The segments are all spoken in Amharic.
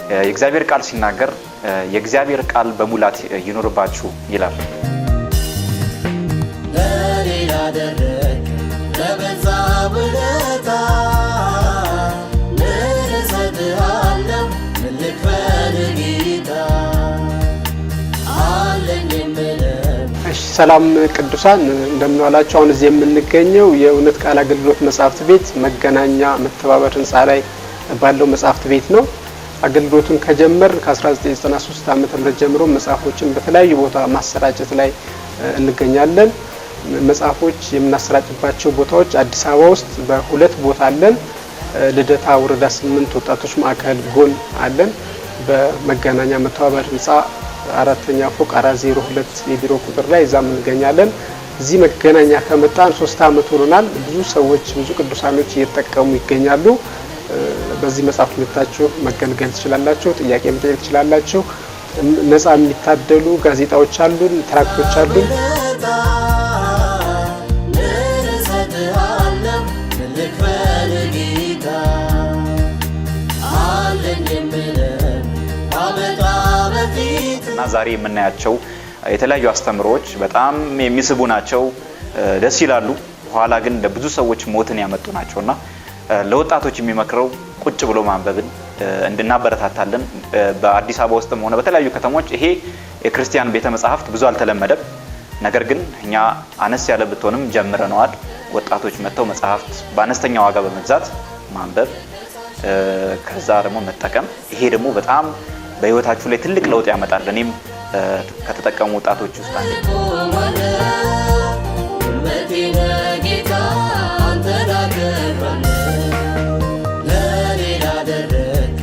የእግዚአብሔር ቃል ሲናገር የእግዚአብሔር ቃል በሙላት ይኖርባችሁ ይላል። ለኔ ላደረግ ለበዛ ውለታ ምን እሰጥሃለሁ? ምን ልክፈልህ ጌታ? አለኝ የምለው እሺ፣ ሰላም ቅዱሳን፣ እንደምን ዋላችሁ። አሁን እዚህ የምንገኘው የእውነት ቃል አገልግሎት መጽሐፍት ቤት መገናኛ መተባበር ህንፃ ላይ ባለው መጽሐፍት ቤት ነው። አገልግሎቱን ከጀመር ከ1993 ዓ.ም ጀምሮ መጽሐፎችን በተለያዩ ቦታ ማሰራጨት ላይ እንገኛለን። መጽሐፎች የምናሰራጭባቸው ቦታዎች አዲስ አበባ ውስጥ በሁለት ቦታ አለን። ልደታ ወረዳ 8 ወጣቶች ማዕከል ጎን አለን። በመገናኛ መተባበር ህንፃ አራተኛ ፎቅ 402 የቢሮ ቁጥር ላይ እዛም እንገኛለን። እዚህ መገናኛ ከመጣን 3 አመት ሆኖናል። ብዙ ሰዎች፣ ብዙ ቅዱሳኖች እየተጠቀሙ ይገኛሉ። በዚህ መጽሐፍ መታችሁ መገልገል ትችላላችሁ። ጥያቄ መጠየቅ ትችላላችሁ። ነፃ የሚታደሉ ጋዜጣዎች አሉን፣ ትራክቶች አሉን። ውለታ ምን እሰጥሃለሁ? ምን ልክፈልህ ጌታ? አለኝ የምለው ባመጣ በፊት እና ዛሬ የምናያቸው የተለያዩ አስተምሮዎች በጣም የሚስቡ ናቸው፣ ደስ ይላሉ። ኋላ ግን ለብዙ ሰዎች ሞትን ያመጡ ናቸው። እና ለወጣቶች የሚመክረው ቁጭ ብሎ ማንበብን እንድናበረታታለን። በአዲስ አበባ ውስጥም ሆነ በተለያዩ ከተሞች ይሄ የክርስቲያን ቤተ መጻሕፍት ብዙ አልተለመደም። ነገር ግን እኛ አነስ ያለ ብትሆንም ጀምረነዋል። ወጣቶች መጥተው መጽሐፍት በአነስተኛ ዋጋ በመግዛት ማንበብ፣ ከዛ ደግሞ መጠቀም፣ ይሄ ደግሞ በጣም በህይወታችሁ ላይ ትልቅ ለውጥ ያመጣል። እኔም ከተጠቀሙ ወጣቶች ውስጥ አንዱ ቆማለሁ። ጉልበቴ ነህ ጌታ፣ አንተን አከብራለሁ። ለኔ ላደረግክ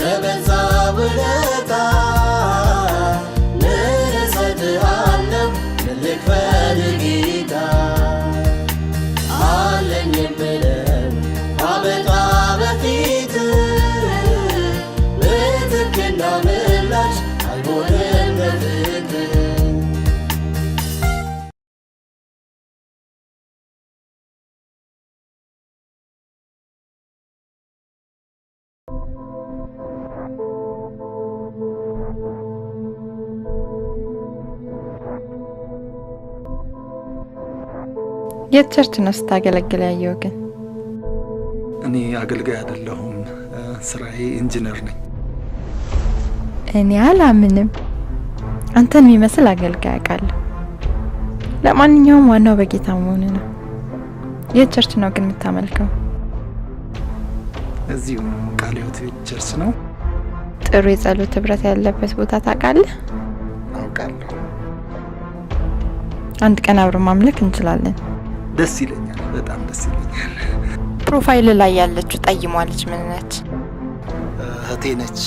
ለበዛ ውለታ ምን እሰጥሃለሁ? ምን ልክፈልህ ጌታ? አለኝ የምለው ባመጣ በፊት ምትክና ምላሽ አይሆንም ለፍቅር። የት church ነው ስታገለግል ያየው ግን? እኔ አገልጋይ አይደለሁም። ስራዬ ኢንጂነር ነኝ። እኔ አላምንም። አንተን የሚመስል አገልጋይ አውቃለሁ። ለማንኛውም ዋናው በጌታ መሆን ነው። የት church ነው ግን የምታመልከው? እዚሁ ቃለ ሕይወት church ነው። ጥሩ የጸሎት ህብረት ያለበት ቦታ ታውቃለህ? አውቃለሁ። አንድ ቀን አብሮ ማምለክ እንችላለን። ደስ ይለኛል። በጣም ደስ ይለኛል። Profile ላይ ያለችው ጠይሟ ልጅ ምን ነች? እህቴ ነች።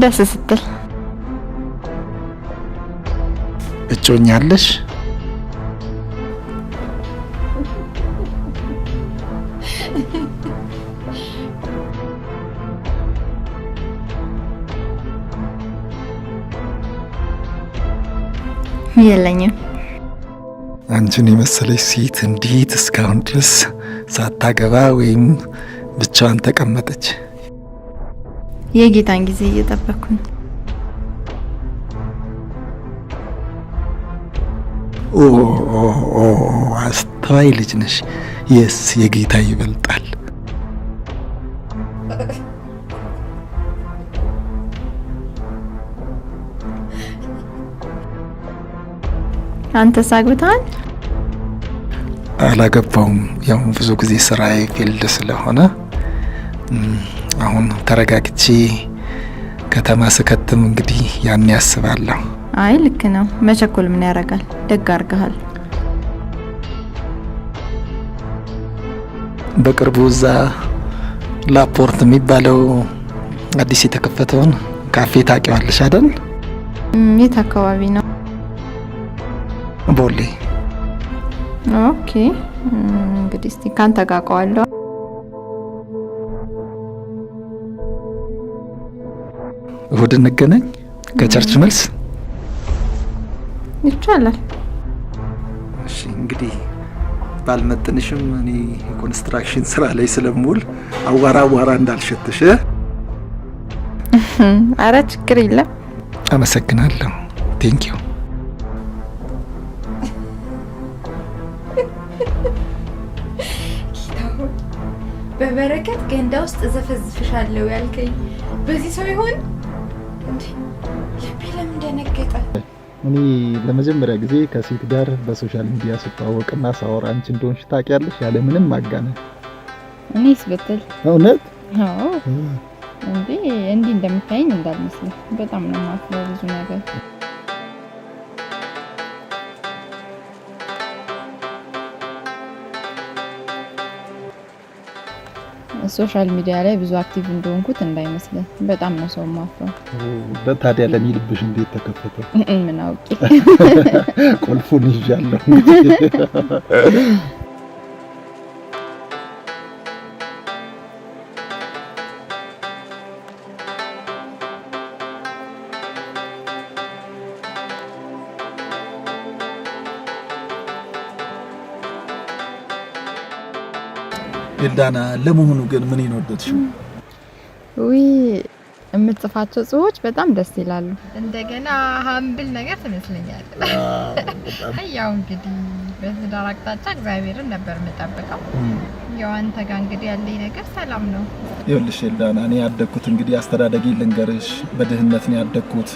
ደስ ስትል። እጮኛ አለሽ? የለኝም። አንቺን የመሰለች ሴት እንዴት እስካሁን ድረስ ሳታገባ ወይም ብቻዋን ተቀመጠች? የጌታን ጊዜ እየጠበኩ ነው። ኦ ኦ ኦ፣ አስተዋይ ልጅ ነሽ። Yes፣ የጌታ ይበልጣል። አንተስ አግብተሃል? አላገባውም። ያው ብዙ ጊዜ ስራዬ field ስለሆነ አሁን ተረጋግቼ ከተማ ስከትም እንግዲህ ያን ያስባለሁ። አይ፣ ልክ ነው። መቸኮል ምን ያደርጋል? ደግ አድርገሃል። በቅርቡ እዛ ላፖርት የሚባለው አዲስ የተከፈተውን ካፌ ታውቂዋለሽ አይደል? የት አካባቢ ነው? ቦሌ። Okay፣ እንግዲህ እስቲ ካንተ ጋር አውቀዋለሁ። እሁድ እንገናኝ ከ church መልስ። ይቻላል። እሺ፣ እንግዲህ ባልመጥንሽም እኔ የኮንስትራክሽን ስራ ላይ ስለምውል አዋራ አዋራ እንዳልሸትሽ። አረ ችግር የለም። አመሰግናለሁ። Thank you። በበረከት ገንዳ ውስጥ ዘፈዝፍሻለሁ ያልከኝ በዚህ ሰው ይሆን እንዴ? ልቤ ለምን ደነገጠ? እኔ ለመጀመሪያ ጊዜ ከሴት ጋር በ social media ስተዋወቅና ሳወራ አንቺ እንደሆንሽ ታውቂያለሽ፣ ያለ ምንም ማጋነን። እኔስ ብትል እውነት? አዎ እንዴ፣ እንዲህ እንደምታየኝ እንዳልመስልህ በጣም ነው የማፍረው ብዙ ነገር። Social media ላይ ብዙ active እንደሆንኩት እንዳይመስልህ፣ በጣም ነው ሰው የማፍረው። ታዲያ ለእኔ ልብሽ እንዴት ተከፈተ? ምን አውቄ። ቁልፉን ይዣለሁ። ኤልዳና፣ ለመሆኑ ግን ምን ወደድሽው? ውይ፣ የምትጽፋቸው ጽሁፎች በጣም ደስ ይላሉ። እንደገና humble ነገር ትመስለኛለህ። ያው እንግዲህ በትዳር አቅጣጫ እግዚአብሔርን ነበር የምጠብቀው። ያው አንተ ጋር እንግዲህ ያለኝ ነገር ሰላም ነው። ይኸውልሽ ኤልዳና፣ እኔ ያደግኩት እንግዲህ አስተዳደጌ ልንገርሽ፣ በድህነት ነው ያደግኩት።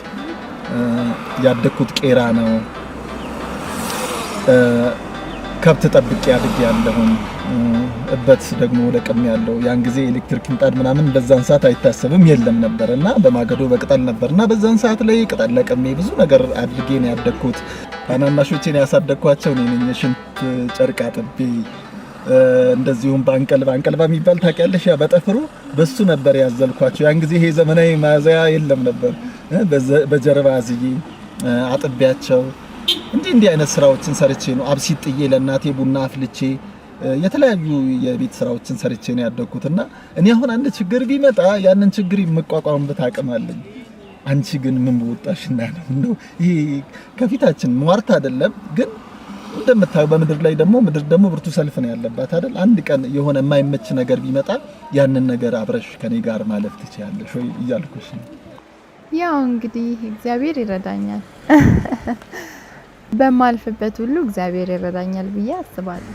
ያደግኩት ቄራ ነው። ከብት ጠብቄ አድጌ ያለሁኝ፣ እበት ደግሞ ለቅም ያለው። ያን ጊዜ ኤሌክትሪክ ምጣድ ምናምን በዛን ሰዓት አይታሰብም፣ የለም ነበር እና በማገዶ በቅጠል ነበር እና በዛን ሰዓት ላይ ቅጠል ለቅሜ ብዙ ነገር አድርጌ ነው ያደግኩት። ታናናሾቼን ያሳደግኳቸው እኔ ነኝ። ሽንት ጨርቅ አጥቤ፣ እንደዚሁም በአንቀልባ፣ አንቀልባ የሚባል ታውቂያለሽ? ያ በጠፍሩ በሱ ነበር ያዘልኳቸው። ያን ጊዜ ይሄ ዘመናዊ ማዘያ የለም ነበር። በጀርባ አዝዬ አጥቤያቸው እንዲህ እንዲህ አይነት ስራዎችን ሰርቼ ነው፣ አብሲት ጥዬ፣ ለእናቴ ቡና አፍልቼ፣ የተለያዩ የቤት ስራዎችን ሰርቼ ነው ያደግኩት። እና እኔ አሁን አንድ ችግር ቢመጣ ያንን ችግር የምቋቋምበት አቅም አለኝ። አንቺ ግን ምን በወጣሽና ነው? እንደው ይሄ ከፊታችን ሟርት አይደለም፣ ግን እንደምታየው በምድር ላይ ደግሞ ምድር ደግሞ ብርቱ ሰልፍ ነው ያለባት አይደል? አንድ ቀን የሆነ የማይመች ነገር ቢመጣ ያንን ነገር አብረሽ ከኔ ጋር ማለፍ ትችያለሽ ወይ እያልኩሽ ነው። ያው እንግዲህ እግዚአብሔር ይረዳኛል። በማልፍበት ሁሉ እግዚአብሔር ይረዳኛል ብዬ አስባለሁ።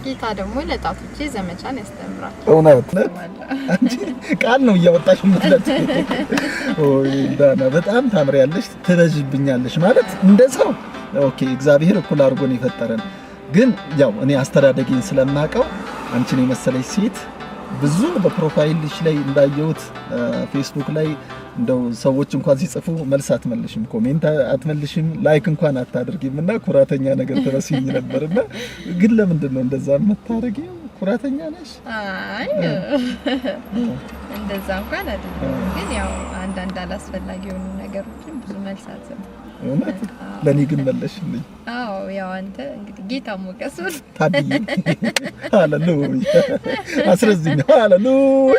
ጌታ ደግሞ ለጣቶቼ ዘመቻን ያስተምራል። እውነት አንቺ ቃል ነው እያወጣሽ የምትለጥ። ኦይ ዳና፣ በጣም ታምሪያለሽ፣ ትበዥብኛለሽ። ማለት እንደ ሰው okay፣ እግዚአብሔር እኩል አድርጎ ነው የፈጠረን። ግን ያው እኔ አስተዳደጌን ስለማውቀው አንቺን የመሰለች ሴት ብዙ በ profile ሽ ላይ እንዳየሁት ፌስቡክ ላይ እንደው ሰዎች እንኳን ሲጽፉ መልስ አትመልሽም፣ comment አትመልሽም፣ like እንኳን አታደርጊም እና ኩራተኛ ነገር ትመስይኝ ነበርና ግን ለምንድን ነው እንደዛ የምታደርጊው? ኩራተኛ ነሽ? አይ፣ እንደዛ እንኳን አይደለም። ግን ያው አንዳንድ አላስፈላጊ የሆኑ ነገሮችን ብዙ መልስ አልሰጥም። እውነት ለእኔ ግን መለሽልኝ። አዎ፣ ያው አንተ እንግዲህ ጌታ ሞገሱን ታድዬ፣ ሃሌሉያ፣ አስረዝኝ፣ ሃሌሉያ።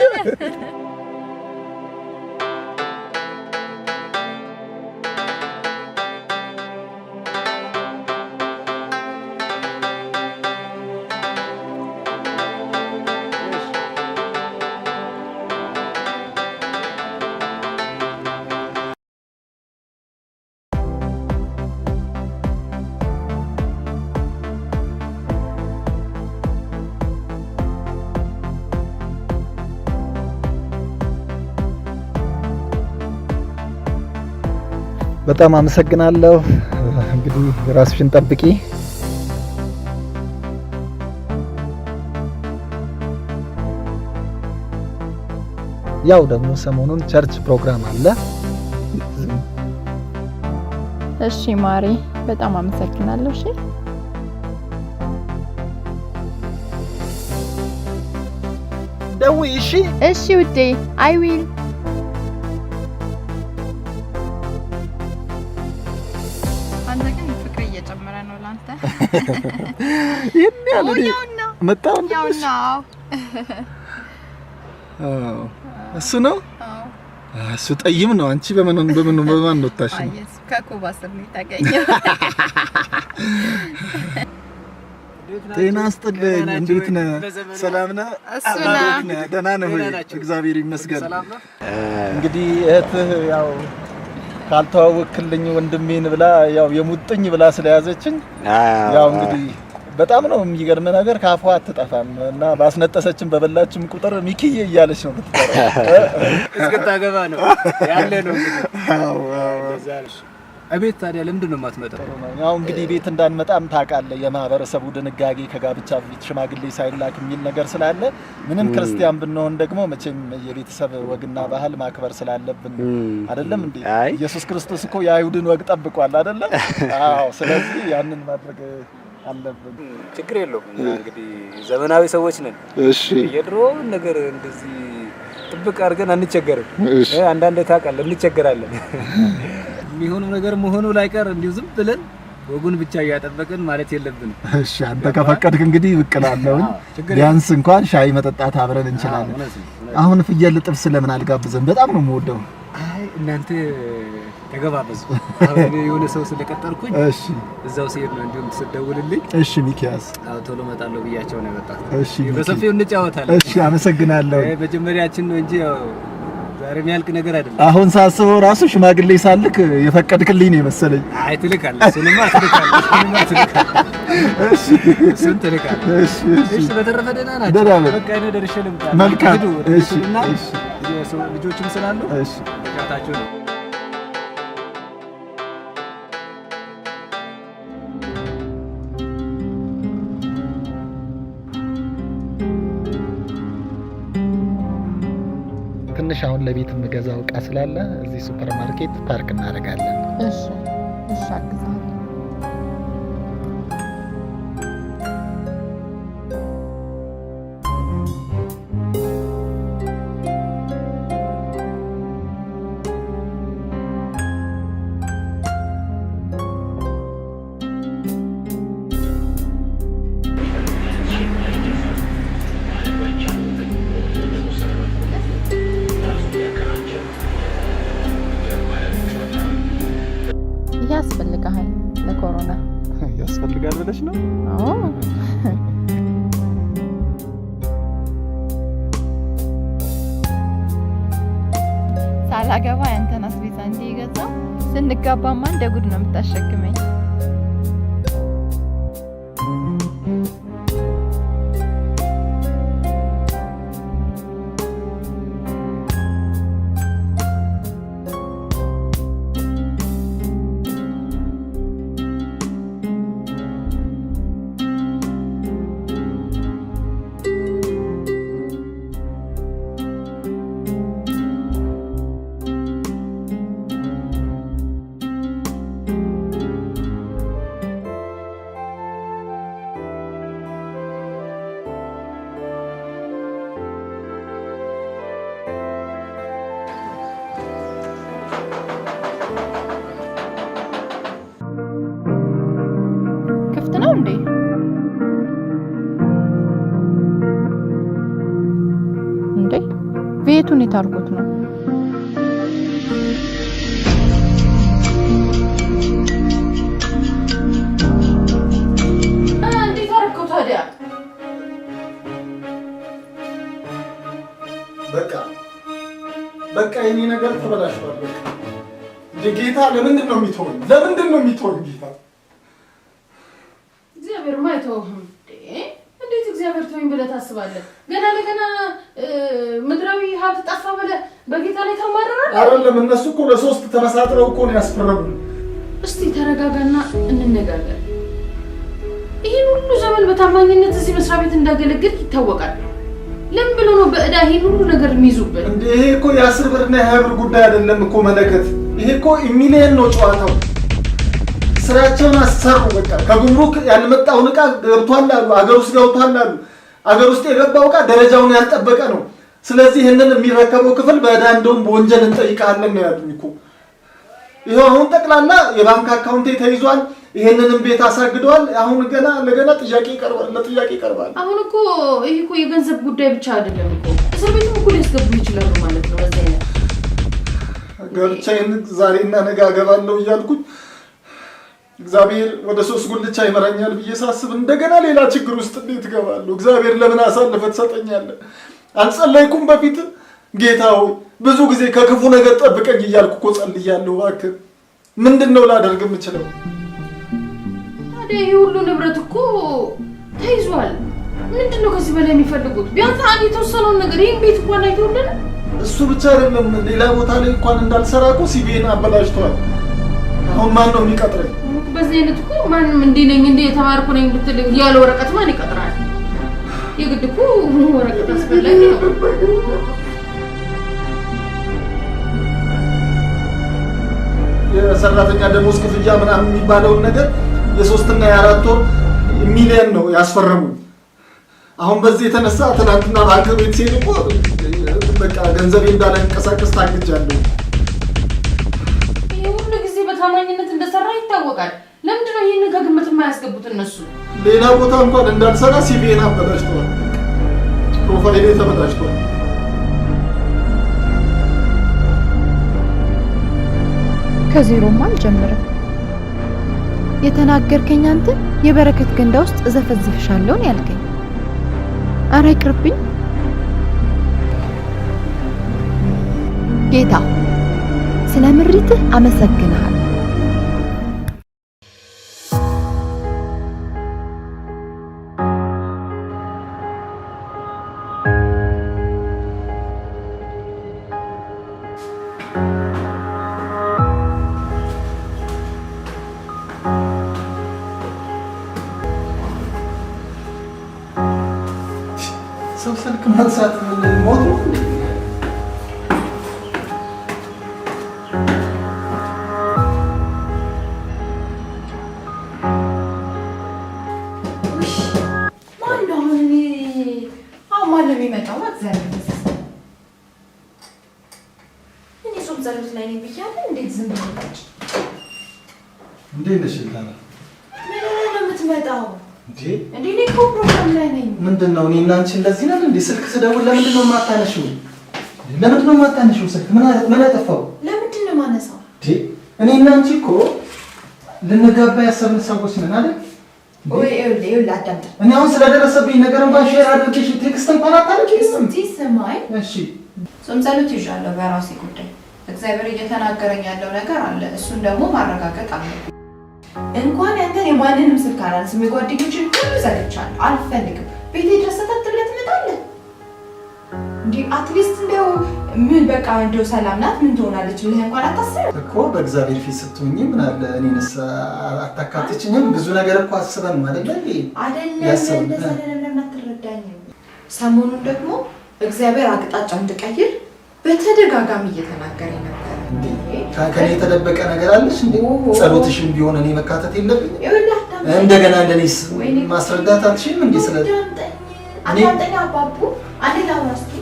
በጣም አመሰግናለሁ። እንግዲህ ራስሽን ጠብቂ። ያው ደግሞ ሰሞኑን church ፕሮግራም አለ። እሺ ማሪ፣ በጣም አመሰግናለሁ። እሺ። ደውይ እሺ። እሺ ውዴ፣ I will። አንተ ግን ፍቅር እየጨመረ ነው ላንተ። ይሄን ያህል እኔ ያውና መጣሁ። ያውና። አዎ፣ እሱ ነው። እሱ ጠይም ነው። አንቺ በምን በምን በማን ወጣሽ ነው? አይ፣ እሱ ከኮባ ስር ነው የተገኘው። ጤና ይስጥልኝ። እንዴት ነህ? ሰላም ነህ? ደህና ነህ ወይ? እግዚአብሔር ይመስገን። እንግዲህ እህትህ ያው ካልተዋወቅክልኝ ወንድሜን ብላ ያው የሙጥኝ ብላ ስለያዘችኝ ያው እንግዲህ በጣም ነው የሚገርም ነገር ካፏ አትጠፋም እና ባስነጠሰችም በበላችም ቁጥር ሚኪዬ እያለች ነው የምትጠራው። እስክታገባ ነው ያለ ነው እንግዲህ። እቤት ታዲያ ለምንድን ነው የማትመጣው? ያው እንግዲህ ቤት እንዳንመጣም ታውቃለህ፣ የማህበረሰቡ ድንጋጌ ከጋብቻ በፊት ሽማግሌ ሳይላክ የሚል ነገር ስላለ ምንም ክርስቲያን ብንሆን ደግሞ መቼም የቤተሰብ ወግና ባህል ማክበር ስላለብን አይደለም እንዴ? ኢየሱስ ክርስቶስ እኮ የአይሁድን ወግ ጠብቋል አይደለም? አዎ። ስለዚህ ያንን ማድረግ አለብን። ችግር የለውም። እንግዲህ ዘመናዊ ሰዎች ነን። እሺ። የድሮውን ነገር እንደዚህ ጥብቅ አድርገን አንቸገርም። አንዳንዴ ታውቃለህ እንቸገራለን። የሚሆነው ነገር መሆኑ ላይቀር እንዲሁ ዝም ብለን ወጉን ብቻ እያጠበቅን ማለት የለብንም። እሺ፣ አንተ ከፈቀድክ እንግዲህ ብቅ እላለሁኝ። ቢያንስ እንኳን ሻይ መጠጣት አብረን እንችላለን። አሁን ፍየል ጥብስ ለምን አልጋብዘን? በጣም ነው የምወደው። አይ እናንተ ተገባበዙ። አሁን እኔ የሆነ ሰው ስለቀጠርኩኝ እሺ፣ እዛው ሲሄድ ነው እንዲሁም ስደውልልኝ። እሺ ሚኪያስ፣ አዎ ቶሎ እመጣለሁ ብያቸው ነው የመጣሁት። እሺ፣ በሰፊው እንጫወታለን። እሺ፣ አመሰግናለሁ። መጀመሪያችን ነው እንጂ ያው ዛሬ የሚያልቅ ነገር አይደለም። አሁን ሳስበው ራሱ ሽማግሌ ሳልክ የፈቀድክልኝ ነው የመሰለኝ። አይ ትልካለህ፣ እሱንማ ትልካለህ፣ እሱንማ ትልካለህ። እሺ፣ እሱን ትልካለህ። እሺ፣ እሺ። በተረፈ ደህና ናቸው። ደህና ነን። በቃ እኔ ደርሼ ልምጣ። መልካም። እሺ፣ እሺ። ልጆችም ስላሉ እሺ፣ ተጫውታችሁ ነው። ትንሽ አሁን ለቤት የምገዛው እቃ ስላለ እዚህ ሱፐር ማርኬት ፓርክ እናደርጋለን። እሺ፣ እሺ፣ አግዝሃለሁ። ያስፈልግሃል ለኮሮና። ያስፈልጋል ብለሽ ነው? አዎ። ሳላገባ ያንተን አስቤዛ እንዲህ ገዛው። ስንጋባማ እንደ ጉድ ነው የምታሸክመኝ። ክፍት ነው እንዴ? እንዴ ቤቱን የት አድርጎት ነው? እንዴት አደረገው ታዲያ? በቃ በቃ የኔ ነገር ተበላሽቷል። በቃ እንደ ጌታ ለምንድን ነው የሚተወኝ? ለምንድን ነው የሚተወኝ ጌታ? እግዚአብሔርማ አይተውህም። እንዴት እግዚአብሔር ተወኝ ብለህ ታስባለህ? ገና ለገና ምድራዊ ሀብት ጠፋ ብለህ በጌታ ላይ ታማርራለህ? አይደለም፣ እነሱ እኮ ለሶስት ተመሳጥረው እኮ ነው ያስፈረሙን። እስቲ ተረጋጋና እንነጋገር። ይህን ሁሉ ዘመን በታማኝነት እዚህ መስሪያ ቤት እንዳገለግል ይታወቃል። ለምን ብሎ ነው በዕዳ ይህን ሁሉ ነገር የሚይዙበት? እንዴ ይሄ እኮ የ10 ብርና የ20 ብር ጉዳይ አይደለም እኮ መለከት። ይሄ እኮ ሚሊየን ነው ጨዋታው። ስራቸውን አሰሩ። በቃ ከጉምሩክ ያልመጣውን እቃ ገብቷል አሉ፣ አገር ውስጥ ገብቷል አሉ። አገር ውስጥ የገባው እቃ ደረጃውን ያልጠበቀ ነው። ስለዚህ ይህንን የሚረከበው ክፍል በዕዳ እንደውም በወንጀል እንጠይቃለን ነው ያሉኝ እኮ። ይኸው አሁን ጠቅላላ የባንክ አካውንቴ ተይዟል። ይሄንንም ቤት አሳግደዋል። አሁን ገና ለገና ጥያቄ ይቀርባል፣ ለጥያቄ ይቀርባል። አሁን እኮ ይሄ እኮ የገንዘብ ጉዳይ ብቻ አይደለም እኮ እስር ቤትም እኮ ሊያስገቡ ይችላሉ ማለት ነው። በዚህ አይነት ጋብቻዬን ዛሬና ነገ አገባለሁ እያልኩኝ እግዚአብሔር ወደ ሶስት ጉልቻ ይመራኛል ብዬ ሳስብ እንደገና ሌላ ችግር ውስጥ እንዴት እገባለሁ? እግዚአብሔር ለምን አሳልፈህ ትሰጠኛለህ? አልጸለይኩም በፊት? ጌታ ሆይ ብዙ ጊዜ ከክፉ ነገር ጠብቀኝ እያልኩ እኮ ጸልያለሁ። እባክህ ምንድን ነው ላደርግ የምችለው? ታዲያ ይሄ ሁሉ ንብረት እኮ ተይዟል። ምንድን ነው ከዚህ በላይ የሚፈልጉት? ቢያንስ አንድ የተወሰነውን ነገር ይህን ቤት እንኳን አይተውልን። እሱ ብቻ አይደለም፣ ሌላ ቦታ ላይ እንኳን እንዳልሰራ እኮ CV ን አበላሽተዋል። አሁን ማን ነው የሚቀጥረኝ? በዚህ አይነት እኮ ማንም እንዲህ ነኝ እንዲህ የተማርኩ ነኝ ብትል ያለ ወረቀት ማን ይቀጥራል? የግድ እኮ ወረቀት አስፈላጊ ነው። የሰራተኛ ደሞዝ ክፍያ ምናምን የሚባለውን ነገር የ3 እና የ4 ወር ሚሊየን ነው ያስፈረሙኝ። አሁን በዚህ የተነሳ ትናንትና ባንክ ቤት ሲሄድ እኮ በቃ ገንዘቤ እንዳላንቀሳቀስ ታግጃለሁ። ይሄ ሁሉ ጊዜ በታማኝነት እንደሰራ ይታወቃል። ለምንድን ነው ይህንን ከግምት የማያስገቡት እነሱ? ሌላ ቦታ እንኳን እንዳልሰራ CV ን አበላሽተዋል። Profile ኤ ተበላሽተዋል። ከዜሮማ አልጀምርም። የተናገርከኝ አንተ የበረከት ገንዳ ውስጥ እዘፈዝፍሻለሁ ነው ያልከኝ። ኧረ ይቅርብኝ ጌታ፣ ስለ ምሪትህ አመሰግንሃለሁ። ሰው ስልክ ማንሳት ምን ሞት ነው እንዴ? ማነው አሁን? እኔ አሁን ማነው የሚመጣው? እግዚአብሔር ይመስገን። እኔ ጾም ጸሎት ላይ ነኝ ብያለሁ። እንዴት ዝም ብሎ መጣች? እንዴት ነሽ ኤልዳና? ምን ሆነህ ነው የምትመጣው? እንዴ እንዴ እኔ እኮ ፕሮግራም ላይ ነኝ። ምንድን ነው እኔ እና አንቺ እንደዚህ ነን እንዴ? ስልክ ስደውል ለምንድን ነው የማታነሺው? ለምንድን ነው የማታነሺው ስልክ? ምን አጠፋው? ለምንድን ነው የማነሳው? እንዴ እኔ እና አንቺ እኮ ልንጋባ ያሰብን ሰዎች ነን አይደል? ወይ ይኸውልህ፣ ይኸውልህ አዳምጠኝ። እኔ አሁን ስለደረሰብኝ ነገር እንኳን share አድርጌሽ text እንኳን አታደርጊልኝም። እስቲ ስማኝ። እሺ። ጾም ጸሎት ይዣለሁ በራሴ ጉዳይ። እግዚአብሔር እየተናገረኝ ያለው ነገር አለ። እሱን ደግሞ ማረጋገጥ አለብኝ። እንኳን ያንተን የማንንም ስልክ አላነሳም። የጓደኞችን ሁሉ ዘግቻለሁ። አልፈልግም። ቤቴ ድረስ ሰተት ብለህ ትመጣለህ። እንዲህ at least እንደው ምን በቃ እንደው ሰላም ናት ምን ትሆናለች ብለህ እንኳን አታስብም። እኮ በእግዚአብሔር ፊት ስትሆኚ ምን አለ እኔንስ አታካትችኝም? ብዙ ነገር እኮ አስበን ነው አይደለ እንዴ? አይደለም። ያሰብን። እንደዛ አይደለም። ለምን አትረዳኝም? ሰሞኑን ደግሞ እግዚአብሔር አቅጣጫ እንድቀይር በተደጋጋሚ እየተናገረኝ ነበር። እንዴ ከኔ የተደበቀ ነገር አለሽ እንዴ? ጸሎትሽም ቢሆን እኔ መካተት የለብኝም? ይኸውልህ አዳምጠኝ። እንደገና እንደኔስ ወይኔ ማስረዳት አትችይም እንዴ? ስለ አዳምጠኝ፣ እኔ አዳምጠኝ አባቡ፣ አንዴ ላውራ እስኪ።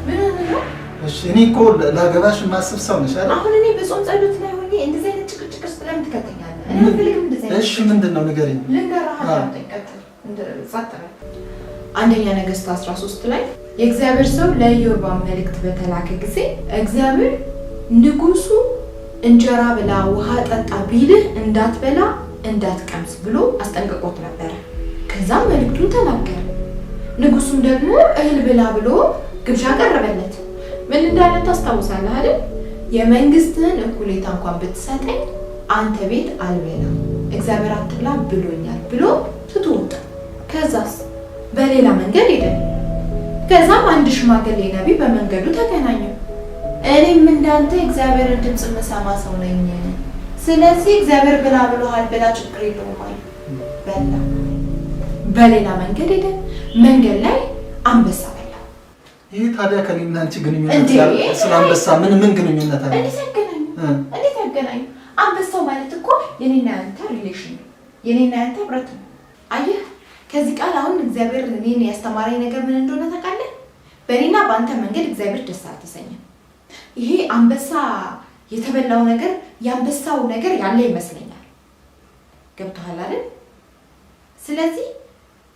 ምን ሆነህ ነው? እሺ እኔ እኮ ላገባሽ የማስብ ሰው ነሽ አይደል? አሁን እኔ በጾም ጸሎት ላይ ሆኜ እንደዚህ አይነት ጭቅጭቅ ውስጥ ለምን ትከተኛለህ? እኔ አልፈልግም እንደዚህ አይነት። እሺ ምንድን ነው ንገሪኝ። ልንገርህ፣ አዳምጠኝ፣ ቀጥል። ጸጥ በል። አንደኛ ነገሥት 13 ላይ የእግዚአብሔር ሰው ለኢዮርብዓም መልእክት በተላከ ጊዜ እግዚአብሔር ንጉሱ እንጀራ ብላ ውሃ ጠጣ ቢልህ እንዳትበላ እንዳትቀምስ ብሎ አስጠንቅቆት ነበረ። ከዛም መልእክቱን ተናገረ። ንጉሱም ደግሞ እህል ብላ ብሎ ግብዣ ቀረበለት። ምን እንዳለ ታስታውሳለህ አይደል? የመንግስትህን እኩሌታ እንኳን ብትሰጠኝ አንተ ቤት አልበላም፣ እግዚአብሔር አትብላ ብሎኛል ብሎ ትቶ ወጣ። ከዛስ በሌላ መንገድ ሄደ። ከዛም አንድ ሽማግሌ ነቢይ በመንገዱ ተገናኘው። እኔም እንዳንተ እግዚአብሔርን ድምፅ የምሰማ ሰው ነኝ። ስለዚህ እግዚአብሔር ብላ ብሎሃል፣ ብላ ችግር የለውም አለ። በላ። በሌላ መንገድ ሄደ። መንገድ ላይ አንበሳ በላ። ይሄ ታዲያ ከኔና አንቺ ግንኙነት እንዴ? ጋር ስለ አንበሳ ምን ምን ግንኙነት አለ? እንዴት ያገናኙ? እንዴት ያገናኙ? አንበሳው ማለት እኮ የኔና ያንተ relation ነው። የኔና ያንተ ህብረት ነው። አየህ፣ ከዚህ ቃል አሁን እግዚአብሔር እኔን ያስተማረኝ ነገር ምን እንደሆነ ታውቃለህ? በእኔና በአንተ መንገድ እግዚአብሔር ደስ አልተሰኘም። ይሄ አንበሳ የተበላው ነገር የአንበሳው ነገር ያለ ይመስለኛል። ገብቶሃል አይደል? ስለዚህ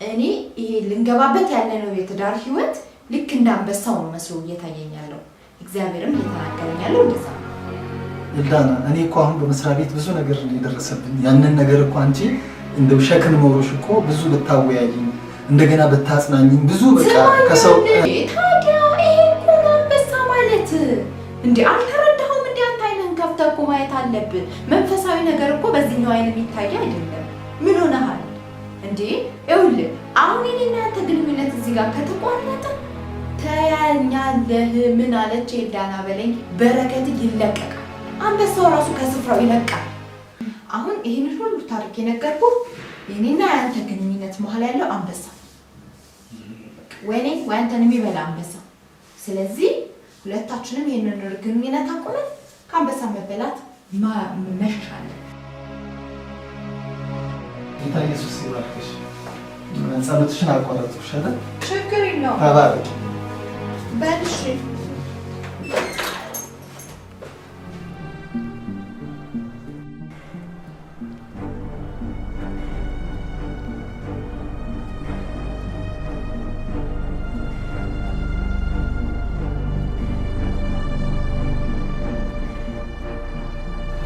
እኔ ይሄ ልንገባበት ያለነው የትዳር ህይወት ልክ እንደ አንበሳው ነው መስሎ እየታየኝ ያለው። እግዚአብሔርም እየተናገረኝ ያለው እንደዛ ነው። ኤልዳና፣ እኔ እኮ አሁን በመስሪያ ቤት ብዙ ነገር የደረሰብኝ፣ ያንን ነገር እኮ አንቺ እንደው ሸክም ኖሮሽ እኮ ብዙ ብታወያይኝ፣ እንደገና ብታጽናኝኝ፣ ብዙ በቃ ከሰው ታዲያ ይሄ እኮ ነው አንበሳ ማለት። እንዴ አልተረዳሁም? እንዴ አንተ አይንህን ከፍተህ እኮ ማየት አለብህ። መንፈሳዊ ነገር እኮ በዚህኛው አይን የሚታይ አይደለም። ምን ሆነሃል እንዴ? ይኸውልህ አሁን የእኔና ያንተ ግንኙነት እዚህ ጋር ከተቋረጠ ተያኛለህ። ምን አለች ኤልዳና በለኝ፣ በረከት ይለቀቃል። አንበሳው ራሱ ከስፍራው ይለቃል። አሁን ይህንን ሁሉ ታሪክ የነገርኩህ የኔና ያንተ ግንኙነት መሀል ያለው አንበሳ ወይኔ ወይ አንተን የሚበላ አንበሳ። ስለዚህ ሁለታችንም ይህንን ግንኙነት አቁመን ከአንበሳ መበላት መሸሽ አለን። ጌታ ኢየሱስ ይባርክሽ። ጸሎትሽን አቋረጥኩሽ አይደል? ችግር የለውም። ተባረኪ። በል እሺ።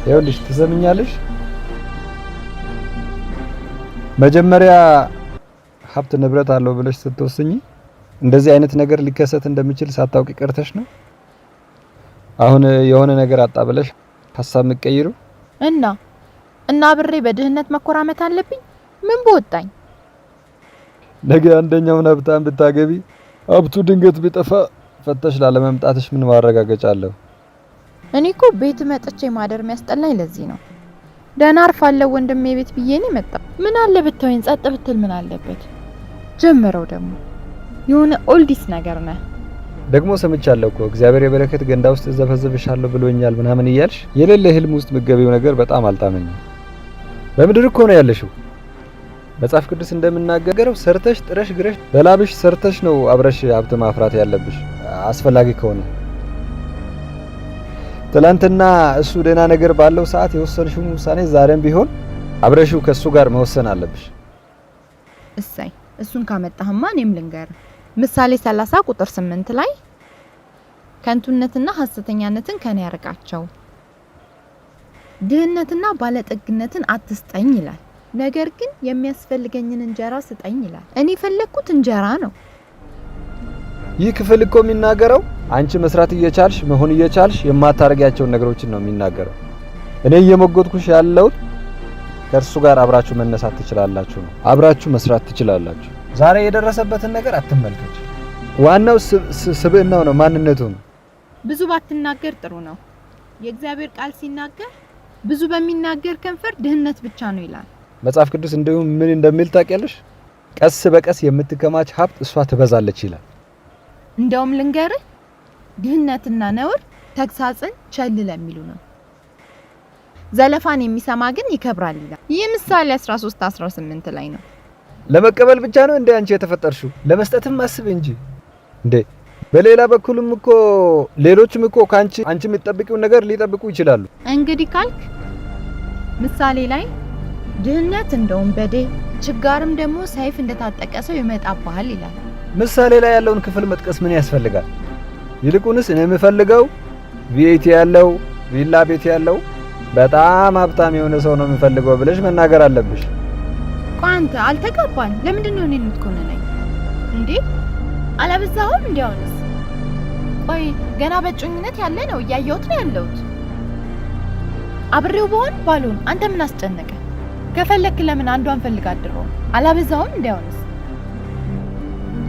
ይኸውልሽ ትሰምኛለሽ? መጀመሪያ ሀብት ንብረት አለው ብለሽ ስትወስኚ እንደዚህ አይነት ነገር ሊከሰት እንደሚችል ሳታውቂ ቀርተሽ ነው? አሁን የሆነ ነገር አጣ ብለሽ ሀሳብ የምትቀይሪው? እና አብሬ በድህነት መኮራመት አለብኝ? ምን በወጣኝ? ነገ አንደኛውን ሀብታም ብታገቢ ሀብቱ ድንገት ቢጠፋ ፈተሽ ላለመምጣትሽ ምን ማረጋገጫ አለው? እኔ እኮ ቤት መጥቼ ማደር የሚያስጠላኝ ለዚህ ነው። ደህና አርፋለሁ ወንድሜ ቤት ብዬ ነው የመጣው። ምን አለ ብታወኝ ጸጥ ብትል ምን አለበት? ጀመረው ደግሞ የሆነ oldies ነገር ነህ። ደግሞ ሰምቻለሁ እኮ እግዚአብሔር የበረከት ገንዳ ውስጥ እዘፈዝፍሻለሁ ብሎኛል ምናምን እያልሽ የሌለ ህልም ውስጥ ምገቢው ነገር በጣም አልጣመኝም። በምድር እኮ ነው ያለሽው። መጽሐፍ ቅዱስ እንደምናገረው ሰርተሽ ጥረሽ ግረሽ በላብሽ ሰርተሽ ነው አብረሽ ሀብት ማፍራት ያለብሽ አስፈላጊ ከሆነ። ትላንትና እሱ ደህና ነገር ባለው ሰዓት የወሰንሽውን ውሳኔ ዛሬም ቢሆን አብረሽው ከሱ ጋር መወሰን አለብሽ። እሰይ እሱን ካመጣህማ እኔም ልንገርህ። ምሳሌ 30 ቁጥር 8 ላይ ከንቱነትና ሐሰተኛነትን ከኔ ያርቃቸው፣ ድህነትና ባለጠግነትን አትስጠኝ ይላል። ነገር ግን የሚያስፈልገኝን እንጀራ ስጠኝ ይላል። እኔ የፈለግኩት እንጀራ ነው። ይህ ክፍል እኮ የሚናገረው አንቺ መስራት እየቻልሽ መሆን እየቻልሽ የማታረጊያቸውን ነገሮችን ነው የሚናገረው። እኔ እየሞገትኩሽ ያለሁት ከእርሱ ጋር አብራችሁ መነሳት ትችላላችሁ ነው። አብራችሁ መስራት ትችላላችሁ። ዛሬ የደረሰበትን ነገር አትመልከች። ዋናው ስብዕናው ነው፣ ማንነቱ ነው። ብዙ ባትናገር ጥሩ ነው። የእግዚአብሔር ቃል ሲናገር ብዙ በሚናገር ከንፈር ድህነት ብቻ ነው ይላል። መጽሐፍ ቅዱስ እንዲሁም ምን እንደሚል ታውቂያለሽ? ቀስ በቀስ የምትከማች ሀብት እሷ ትበዛለች ይላል። እንደውም ልንገርህ፣ ድህነትና ነውር ተግሳጽን ቸል ለሚሉ ነው። ዘለፋን የሚሰማ ግን ይከብራል ይላል። ይህ ምሳሌ 13:18 ላይ ነው። ለመቀበል ብቻ ነው እንደ አንቺ የተፈጠርሽው? ለመስጠትም አስብ እንጂ እንዴ። በሌላ በኩልም እኮ ሌሎችም እኮ ካንቺ አንቺ የምትጠብቂውን ነገር ሊጠብቁ ይችላሉ። እንግዲህ ካልክ ምሳሌ ላይ ድህነት እንደ ወንበዴ ችጋርም ደግሞ ሰይፍ እንደታጠቀ ሰው ይመጣብሃል ይላል። ምሳሌ ላይ ያለውን ክፍል መጥቀስ ምን ያስፈልጋል? ይልቁንስ እኔ የምፈልገው V8 ያለው ቪላ ቤት ያለው በጣም ሀብታም የሆነ ሰው ነው የምፈልገው ብለሽ መናገር አለብሽ። ቆይ አንተ አልተጋባን፣ ለምንድን ነው እኔን የምትኮንነኝ እንዴ? አላበዛሁም? እንዲያውንስ ቆይ ገና በእጮኝነት ያለ ነው እያየሁት ነው ያለሁት። አብሬው በሆን ባልሆን አንተ ምን አስጨነቀ? ከፈለክ ለምን አንዷን ፈልግ አድሮ አላበዛሁም? እንዲያውንስ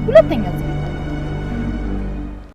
ሁለተኛ እዚህ ቤት